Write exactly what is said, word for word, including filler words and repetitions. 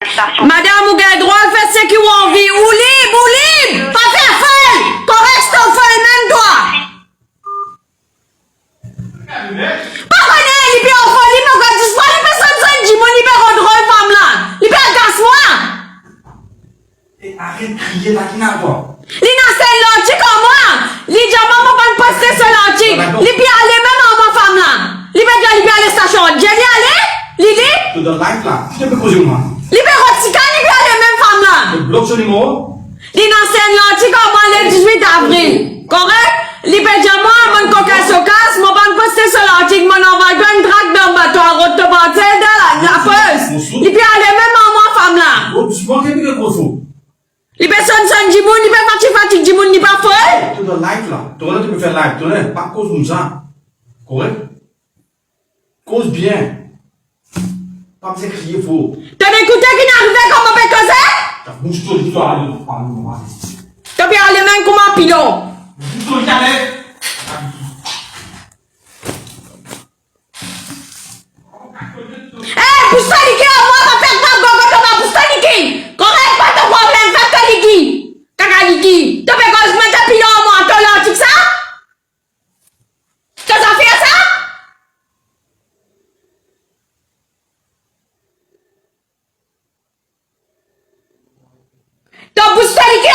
Madam, ou gagn drwa fer seki ou anvi. Ou lib, ou lib. Pa fer fol. Korek, stop fol mem twa. Pa kone, li pe anfoli, mo gard zis mwa, li pe sonn sonn dimoun, li pe rod rod fam la. Li pe agas mwa. E aret kriye, la ki ena twa. Li ena enn lartik ar mwa. Li dir mwa mo pa'nn poste so lartik. Li pe ale mem ar mwa fam la. Li pe dir li pe ale stasion. Li ale? Li, li? To dan live la. Ki to pe koze mwa? Li pe rod sikan, li pe ale mem fam la. To blok so nimero? Li ena enn lartik ar mwa le dizwit avril. Korek? Li pe dir mwa, mo kokas okas, mo pa'nn poste so lartik, mo anvoy twa enn trak dan bato, rod to parti dan la, lapos. Li pe ale mem ar mwa fam la. Bon, dousman, ki pe koze? Li pe sonn sonn dimoun, li pe fatig fatig dimoun, li pa fol? To dan live la. To la, to pe fer live. To la, pa koz koumsa. Korek? Koz bien. Pa bizin kriye for. To ekoute ki inn arive, kouma pe koze? Ta bous to, li to ale, pa nou, pa nou. To pe ale mem kouma pilon. Bous to, li ale. Eh, bous to liki, mwa pa fer pa gogo, to pa bous to liki. Korek, pa to problem, fer to liki. Kaka liki. To pe koz mwa, to pilon mwa, to lartik sa? To zafer sa? To bous to liki,